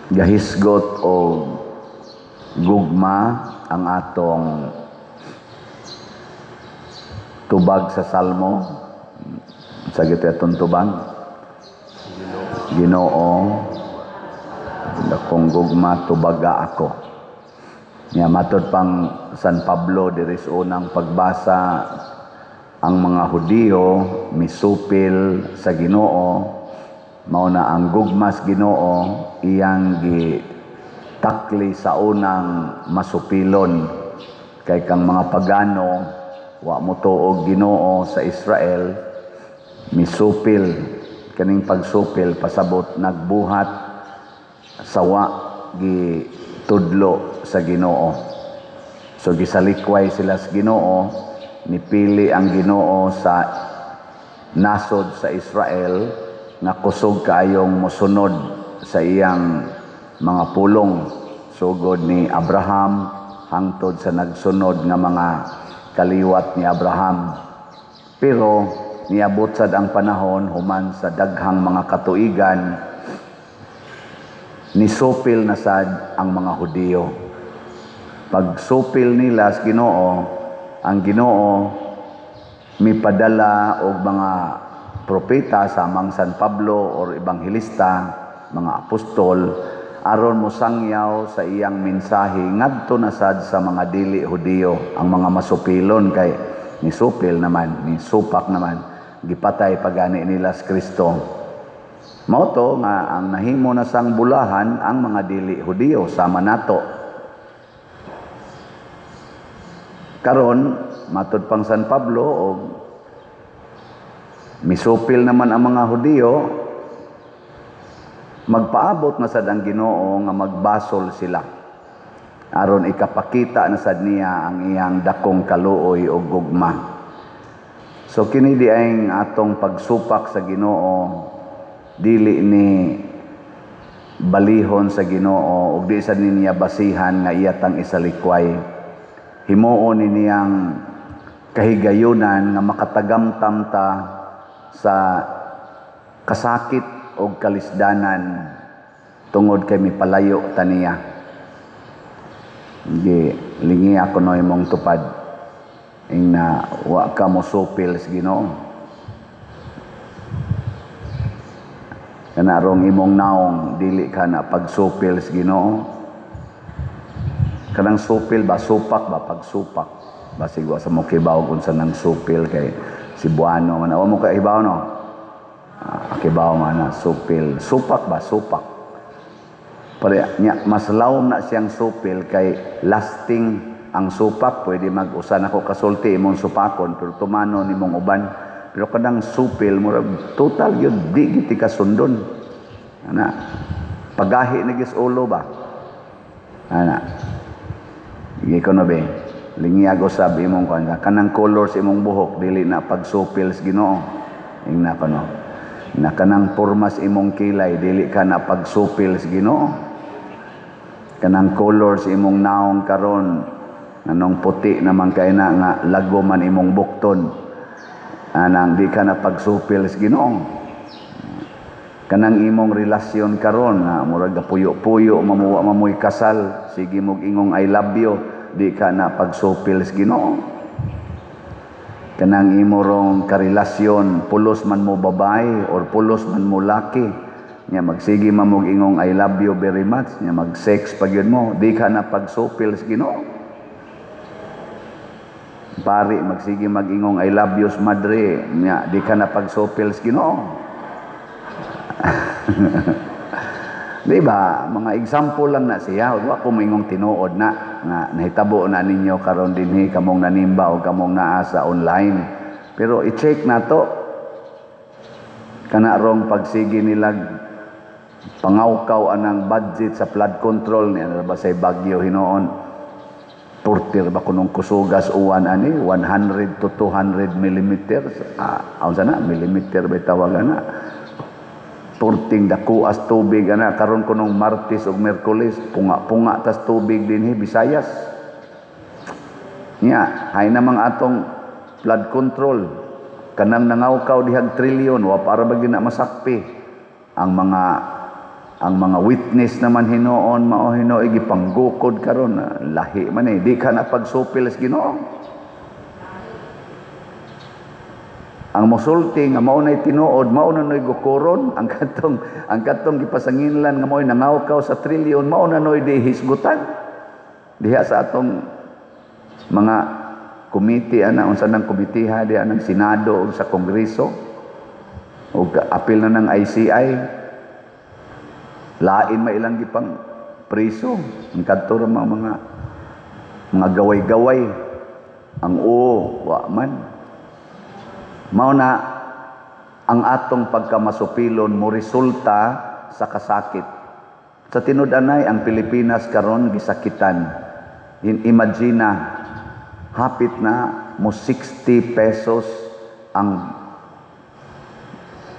Gahisgot o gugma ang atong tubag sa Salmo. Sa gito atong tubag? Ginoo, dakong gugma, tubaga ako. Nya matod pang San Pablo diri sa unang pagbasa, ang mga Hudiyo misupil sa Ginoo, mao na ang gugmas Ginoo iyang gitakli sa unang masupilon, kay kang mga pagano, wa mo tuog Ginoo sa Israel, misupil. Kaning pagsupil pasabot nagbuhat sa wa gitudlo sa Ginoo. So gisalikway sila sa Ginoo, nipili ang Ginoo sa nasod sa Israel nga kusog kaayong mosunod sa iyang mga pulong, sugod ni Abraham hangtod sa nagsunod nga mga kaliwat ni Abraham. Pero niabot sad ang panahon, human sa daghang mga katuigan, nisupil na sad ang mga Hudiyo. Pagsupil nila sa Ginoo, ang Ginoo mipadala og mga propeta samang San Pablo or ebanghelista, mga apostol, aron mosangyaw sa iyang mensahe ngadto na sad sa mga dili Hudiyo, ang mga masupilon, kay nisupil naman, nisupak naman, gipatay pagani nila si Kristo. Mao to nga ang nahimo na sang bulahan ang mga dili Hudiyo sama nato. Karon matud pang San Pablo, og misupil naman ang mga Hudiyo, magpaabot na sad ang Ginoo nga magbasol sila aron ikapakita na sad niya ang iyang dakong kaluoy o gugma. So kini di ay atong pagsupak sa Ginoo, dili ni balihon sa Ginoo ug di sad niya basihan nga iya tang isalikway. Himuon ni niyang kahigayunan nga makatagamtam ta sa kasakit og kalisdanan tungod kay mipalayo ta niya. Gi lingi ako no imong tupad ing na wa ka mo supil sa Ginoo. Kana rong imong naong, dili ka na pagsupil sa Ginoo. Kanang supil ba, supak ba, pagsupak. Basig wa sa mo kibaw kung sa nang supil kay Cebuano man. Wa mo ka ibaw no? Kibaw man na supil. Supak ba, supak. Pare nya mas lawom na siyang supil kay lasting ang supak. Pwede mag-usa nako kasulti imong supakon pero tumano nimong uban. Pero kanang supil murag total gyud di gyud ti kasundon. Ana pagahi na gyud ulo ba. Ana sige ko no be, lingiyag usab imong kuan, kanang color sa imong buhok dili na pagsupil sa Ginoo. Ingna ko no na kanang pormas imong kilay dili ka na pagsupil sa Ginoo. Kanang color sa imong naong karon nganong puti naman kay na nga lago man imong bukton, anang di ka na pagsupil sa Ginoo. Kanang imong relasyon karon nga murag puyo-puyo mamuwa mamoy kasal, sige mog ingong I love you, di ka na pagsupil sa Ginoo. Kanang imo rong karelasyon, pulos man mo babae or pulos man mo laki, nya magsige man mog ingong I love you very much, nya mag-sex pag yun mo, di ka na pagsupil sa Ginoo. Pari magsige mag-ingong I love you madre, nya di ka na pagsupil sa Ginoo. Di ba? Mga example lang na siya. Wa ko moingong tinuod na nga nahitabo na ninyo karon dinhi kamong nanimba o kamong naa sa online. Pero i-check na to. Kana rong pagsige nilag pangawkaw anang budget sa flood control ni ano ba say Bagyo hinoon. Tortir ba kunong kusugas uwan ani 100 to 200 millimeters. Unsa na millimeter ba tawagan na? Torting dakuas tubig ana karon kunong Martes ug Miyerkules punga-punga tas tubig dinhi Visayas. Nya hay namang atong flood control kanang nangawkaw dihag trilyon wa para ba gina masakpi ang mga Ang mga witness naman hinuon mao hinuoy gipanggukod karon, lahi man eh. Di ka na pagsupil sa Ginoo. Ang mosulti nga mao nay tinuod, mao na noy gukuron. Ang katong gipasanginlan nga mao'y nangawkaw sa trilyon, mao na noy dihisgutan diha sa atong mga komite ana, unsa nang komiteha diha ng Senado ug sa Kongreso ug apil na ng ICI. Lain ma ilang gipang priso ang kadto ra mga gaway-gaway ang oo wa man. Mao na ang atong pagkamasupilon mo resulta sa kasakit. Sa tinud-anay, ang Pilipinas karon gisakitan. Imagine na hapit na mo 60 pesos ang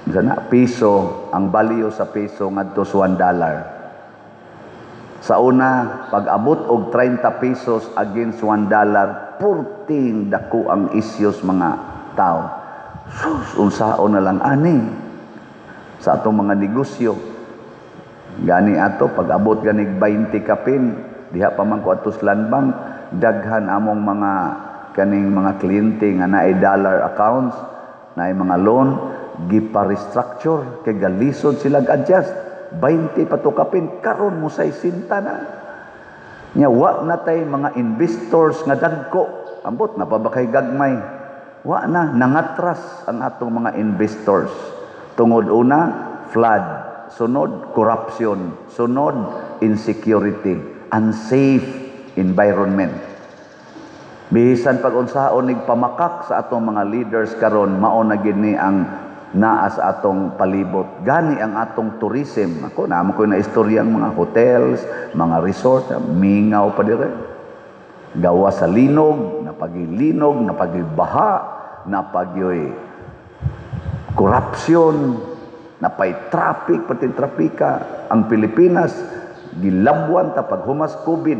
sana piso, ang value sa piso ngadto sa $1. Sa una, pag abot og 30 pesos against $1, 14 dako ang issues mga tao. Sus, unsaon na lang ani sa atong mga negosyo. Gani ato pag abot ganig 20 kapin, diha pa man ko ato sa Land Bank, daghan among mga kaning mga kliyente nga naay dollar accounts, naay mga loan, gipa-restructure kay galisod sila adjust. 20 pa to kapin, karon mo 60 na. Nya wa na tay mga investors nga dagko. Ambot na pa ba kay gagmay? Wa na, nangatras ang atong mga investors. Tungod una, flood. Sunod, corruption. Sunod, insecurity. Unsafe environment. Bisan pag unsaon nig pamakak sa atong mga leaders karon, mao na gid ni ang naa sa atong palibot. Gani ang atong tourism. Ako, naamo ko na istorya ang mga hotels, mga resort, mingaw pa dire. Gawa sa linog, napagilinog, napagibaha, napagyoy corruption, napay traffic, pati trapika. Ang Pilipinas, gilabwan ta pag humas COVID,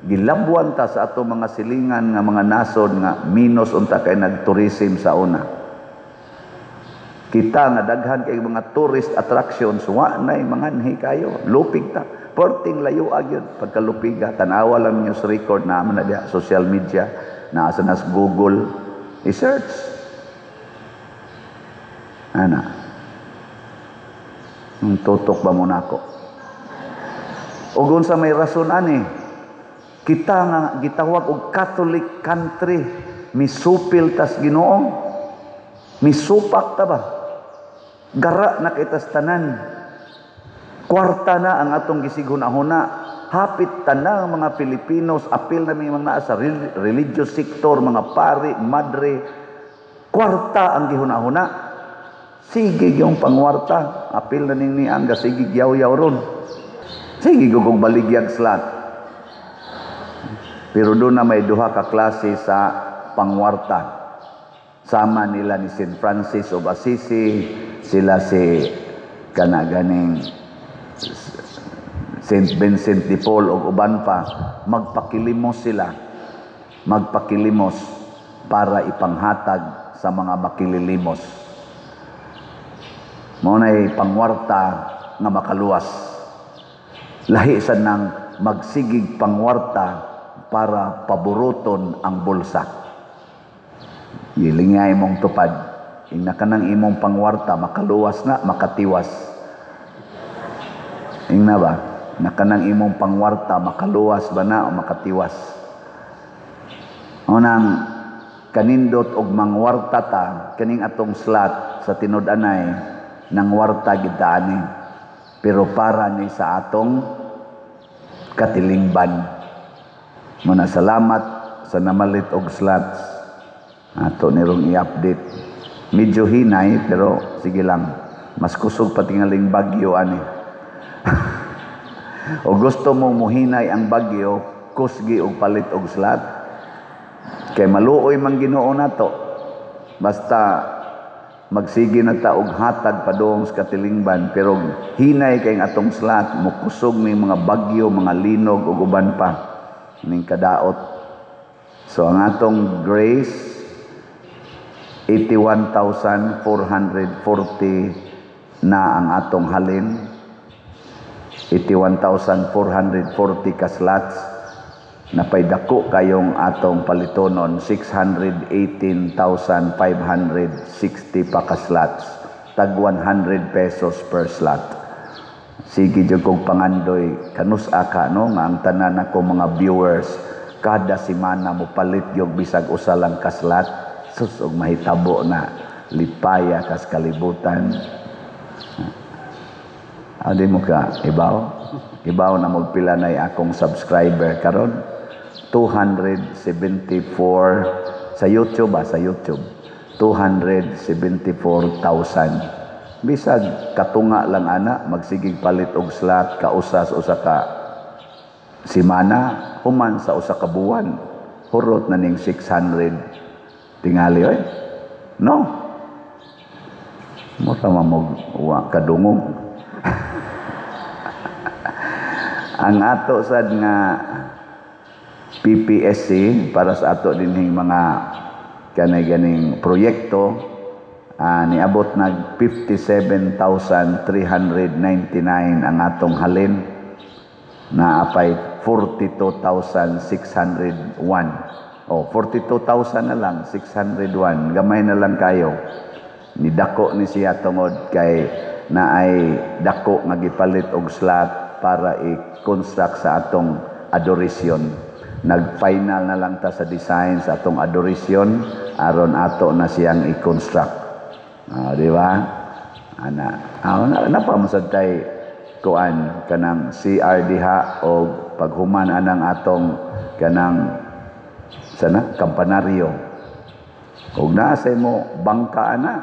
gilabwan ta sa ato mga silingan nga mga nasod nga minus unta kay nagtourism sa una. Kita nga daghan kay mga tourist attractions, wa nay manganhi kayo, lupig ta. Perting layo gyud pagkalupiga, tan-awa lang news record na man na diha, social media, naa sa nas Google, i-search. Ana. Nung tutok ba mo nako? Ug unsa may rason ani? Kita nga gitawag og Catholic country, misupil tas Ginoo. Misupak ta ba? Gara na kitas tanan. Kwarta na ang atong gisighuna-huna. Hapit tanang mga Pilipinos, apil na may mga naa sa religious sector, mga pari, madre. Kwarta ang gihuna-huna. Sige yung pangwarta. Apil na ning niang sige yaw-yaw ron. Sige gugong baligyag slot. Pero doon na may duha ka klase sa pangwarta. Sama nila ni Saint Francis of Assisi, sila si kanaganing Saint Vincent de Paul og uban pa, magpakilimos sila. Magpakilimos para ipanghatag sa mga makililimos. Mao nay pangwarta nga makaluwas. Lahi sa nang magsigig pangwarta para paburuton ang bulsa. Gilingay mong tupad. Ina ka ng imong pangwarta, makaluwas na, makatiwas. Ingna ba? Naka ng imong pangwarta, makaluwas ba na o makatiwas? Unang kanindot og mangwarta ta, kaning atong slot sa tinud-anay, nangwarta gid ta ani. Pero para ni sa atong katilingban. Muna salamat sa namalit og slots. Ato nirong i-update. Medyo hinay pero sige lang. Mas kusog pa tingaling bagyo ani. O gusto mo muhinay ang bagyo, kusgi og palit og slot. Kay maluoy man Ginoo nato. Basta magsige na ta og hatag padung sa katilingban, pero hinay kay ang atong slot, mukusog ni mga bagyo, mga linog ug uban pa ning kadaot. So ang atong grace 81,440 na ang atong halin. 81,440 ka slots. Napay dako kayong atong palitonon, 618,560 pa ka slots, tag 100 pesos per slot. Sige jud kog pangandoy kanus-a ka, no, nga ang tanan ako mga viewers kada semana mo palit yung bisag usa lang ka slot. Sus, og mahitabo na, lipaya kas kalibutan. Adi mo ka ibaw ibaw na mo pila nay akong subscriber karon? 274 sa YouTube ba, sa YouTube 274,000. Bisag katunga lang ana, magsigig palit og slot kausas usa ka semana, human sa usa ka buwan hurot na ning 600 tingali, oy, no? Mo tama mo wa kadungog. Ang ato sad nga PPSC para sa ato dinhing mga kanay ganing proyekto, niabot nag 57,399 ang atong halin, na apay 42,601. Oh, 42,000 na lang, 601, gamay na lang kayo. Ni dako ni siya tungod kay na ay dako nga gipalit og slot para i-construct sa atong adoration. Nag-final na lang ta sa design sa atong adoration aron ato na siyang i-construct. Di ba? Ana, napa tay kuan kanang CR diha o paghuman anang atong kanang sana kampanaryo. Ug naa sa imo bangka ana,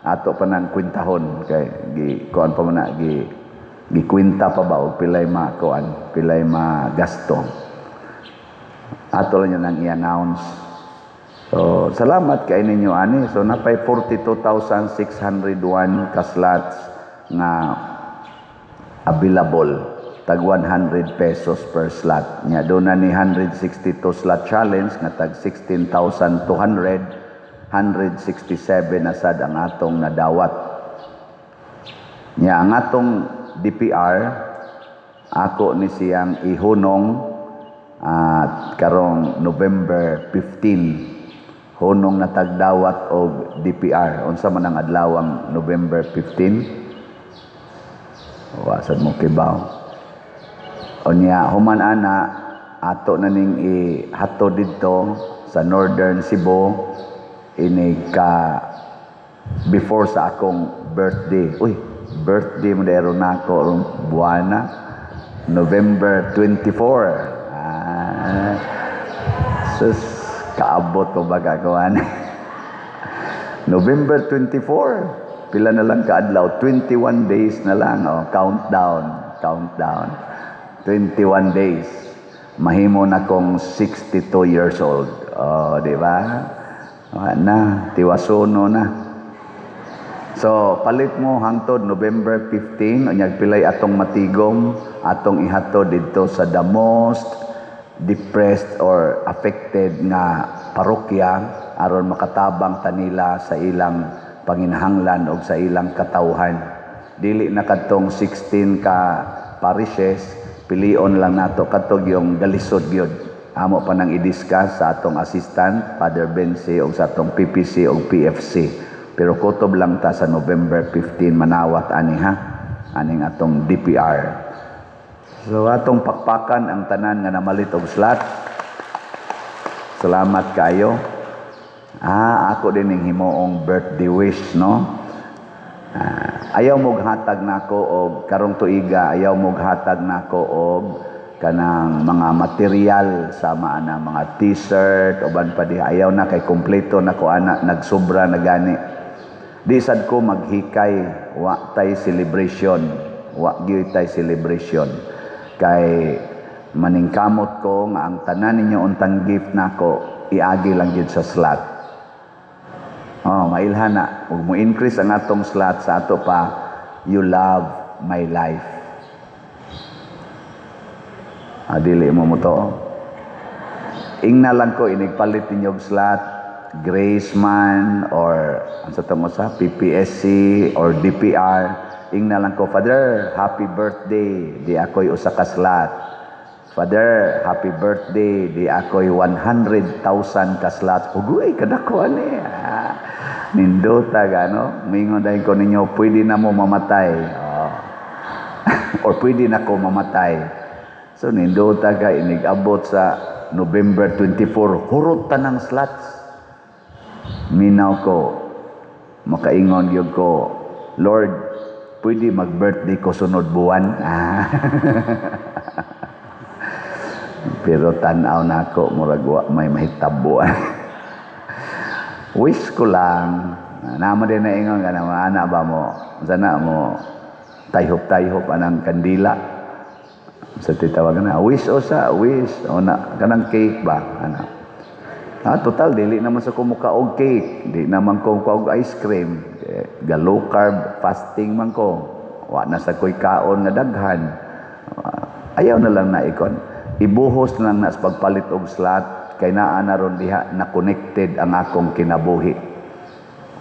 ato pa nang kwintahon kay gi kuan pa man na, gi gikwinta pa ba og pilay ma kuan, pilay ma gasto. Ato lang yun ang i-announce. So salamat kay ninyo ani. So napay 42,601 ka slots nga available, tag 100 pesos per slot. Nya doon na ni 162 slot challenge nga tag 16,200, 167 na sad ang atong nadawat. Nya ang atong DPR ako ni siyang ihunong at karong November 15, hunong na tagdawat og DPR. Unsa man ang adlawang November 15? Wa sad mo kibaw. Unya human ana, ato na ning ihatod didto sa Northern Cebu ini ka before sa akong birthday. Uy, birthday mo dero nako rong buwana, November 24. Sus, kaabot ko ba gagawan? November 24. Pila na lang kaadlaw? 21 days na lang. Oh, countdown, countdown. 21 days. Mahimo na kong 62 years old. Oh, di ba? Wa na, tiwasono na. So, palit mo hangtod November 15, unyag pilay atong matigom, atong ihatod didto sa the most depressed or affected nga parokya aron makatabang tanila sa ilang panginahanglan og sa ilang katawhan. Dili na kadtong 16 ka parishes, pilion lang nato kadtong yung galisod gyud. Amo pa nang i-discuss sa atong assistant Father Bensi og sa atong PPC og PFC. Pero kutob lang ta sa November 15 manawat ani ha, aning atong DPR. So atong pakpakan ang tanan nga namalit og slot. Salamat kayo. Ako din ning himuong birthday wish, no. Ayaw mo hatag nako og karong tuiga, ayaw mo hatag nako og kanang mga material sama ana mga t-shirt uban pa diha. Ayaw na kay kompleto na ko ana, nagsobra na gani. Di sad ko maghikay, wa tay celebration, wa gyud tay celebration kay maningkamot ko nga ang tanan ninyo untang gift nako iagi lang gyud sa slot. Oh, mailhan na ug mo increase ang atong slot sa ato pa, you love my life. Dili mo mo to. Ingna lang ko inigpalit ninyo og slot, Grace man or ang sa tamo sa PPSC or DPR, Ingna lang ko, "Father, happy birthday, di ako'y usa ka slot. Father, happy birthday, di ako'y 100,000 ka slot." Ugoy, kadako ani. Ah, nindota gano. Mingon dayon ko ninyo, pwede na mo mamatay. Oh. Or pwede na ko mamatay. So nindota ka, inig-abot sa November 24, hurot tanang slots. Minaw ko, makaingon gyud ko, "Lord, pwede mag-birthday ko sunod buwan?" Ah. Pero tan-aw na ako, murag wa may mahitabo. Wish ko lang, namo din na ingon ka na, ana ba mo, sana mo, tayhop-tayhop anang kandila. Sa titawag na, wish o sa, wish, o na, kanang cake ba, ana. Ah, total, dili naman sa kumuka og cake, di naman ko og ice cream, eh, ga low carb fasting man ko. Wa na sa ko'y kaon nga daghan. Ah, ayaw na lang na ikon. Ibuhos na lang na sa pagpalit og slot kay naa na ron diha na connected ang akong kinabuhi.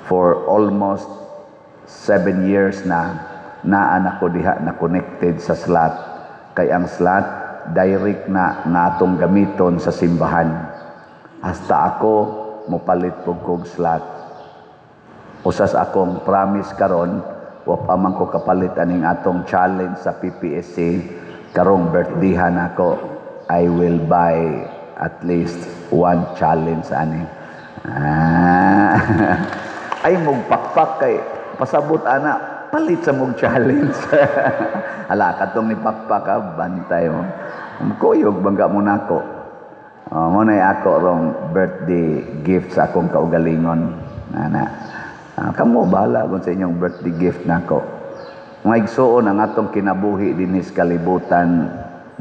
For almost 7 years na naa na ko diha na connected sa slot, kay ang slot direct na nga atong gamiton sa simbahan. Hasta ako mopalit pug kog slot. Usas akong promise karon, wa pa man ko kapalit aning atong challenge sa PPSC, karong birthdayhan ako, I will buy at least one challenge ani. Ah. Ay mugpakpak kay pasabot ana, palit sa mog challenge. Hala, katong ni pakpak ha, bantay mo. Kuyog bangga mo nako. Mo na ako rong birthday gift sa akong kaugalingon. Ana. Kamo bahala kung sa inyong birthday gift nako. Mga igsuon, ang atong kinabuhi dinhi sa kalibutan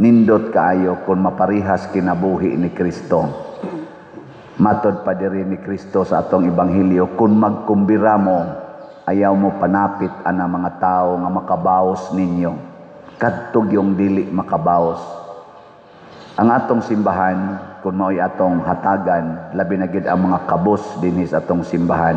nindot kaayo kung maparihas kinabuhi ni Kristo. Matod pa diri ni Kristo sa atong ebanghelyo, kung magkumbira mo, ayaw mo panapit ana mga tao nga makabaos ninyo. Kadtog yung dili makabaos. Ang atong simbahan, kung mao'y atong hatagan, labi na gid ang mga kabos dinhi sa atong simbahan,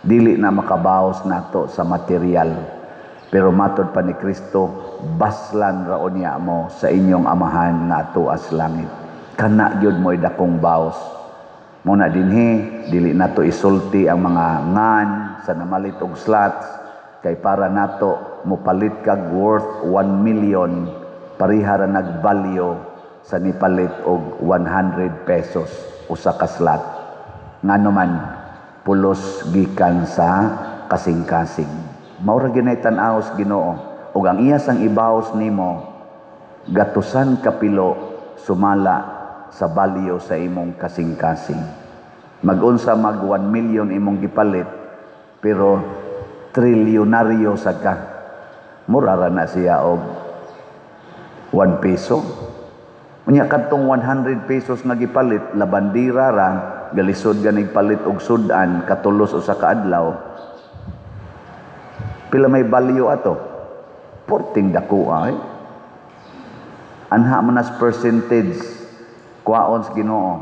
dili na makabaos nato sa material. Pero matod pa ni Kristo, baslan ra unya mo sa inyong amahan nga atuas langit. Kana gyud mo'y dakong baos. Muna dinhi, dili nato isulti ang mga ngan sa namalit og slots kay para nato mopalit kag worth 1 million, pareha ra nagbalyo sa nipalit og 100 pesos usa ka slot. Ngano man, pulos gikan sa kasing-kasing. Mao ra ginay tan-aw sa Ginoo, ug ang iya sang ibaos nimo gatusan kapilo sumala sa balyo sa imong kasing-kasing. Magunsa mag 1 million imong gipalit, pero trilyonaryo sa ka. Mura ra na siya og 1 peso. Unya kadtong 100 pesos nga gipalit, labandira ra, galisod ganig palit og sudan katulos usa ka adlaw. Pila may value ato? Porting dako ay. Anha man as percentage kwaon sa Ginoo.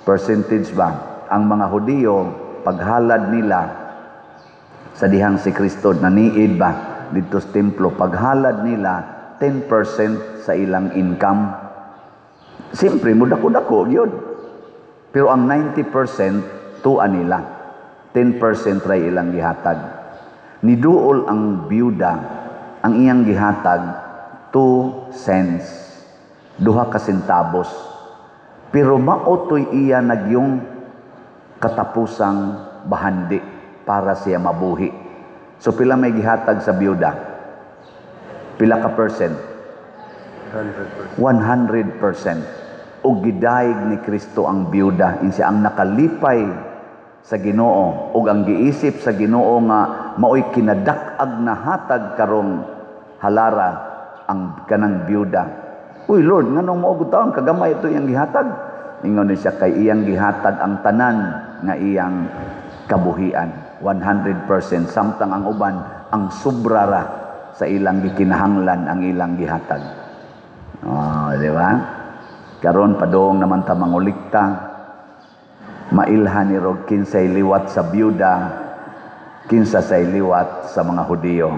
Percentage ba? Ang mga Hudiyo, paghalad nila sa dihang si Kristo naniid ba didto sa templo, paghalad nila 10% sa ilang income. Siyempre, mudako-dako yun. Pero ang 90% tuwa nila. 10% ray ilang gihatag. Niduol ang byuda, ang iyang gihatag 2 cents, 2 ka sentabos. Pero mao to'y iya nagyong katapusang bahandi para siya mabuhi. So pila may gihatag sa byuda? Pila ka percent? 100%. 100%. Ug gidayeg ni Kristo ang byuda, insi ang nakalipay sa Ginoo ug ang giisip sa Ginoo nga maoy kinadak-ag na hatag karong halara ang kanang byuda. "Uy Lord, nganong mao gud taon kagamay ito iyang gihatag?" Ingon ni siya, kay iyang gihatag ang tanan nga iyang kabuhian, 100%, samtang ang uban, ang sobra ra sa ilang gikinahanglan ang ilang gihatag. Oh, di ba? Karon padung naman ta mangulikta, mailhan ni rog kinsay liwat sa byuda, kinsa say liwat sa mga Hudiyo.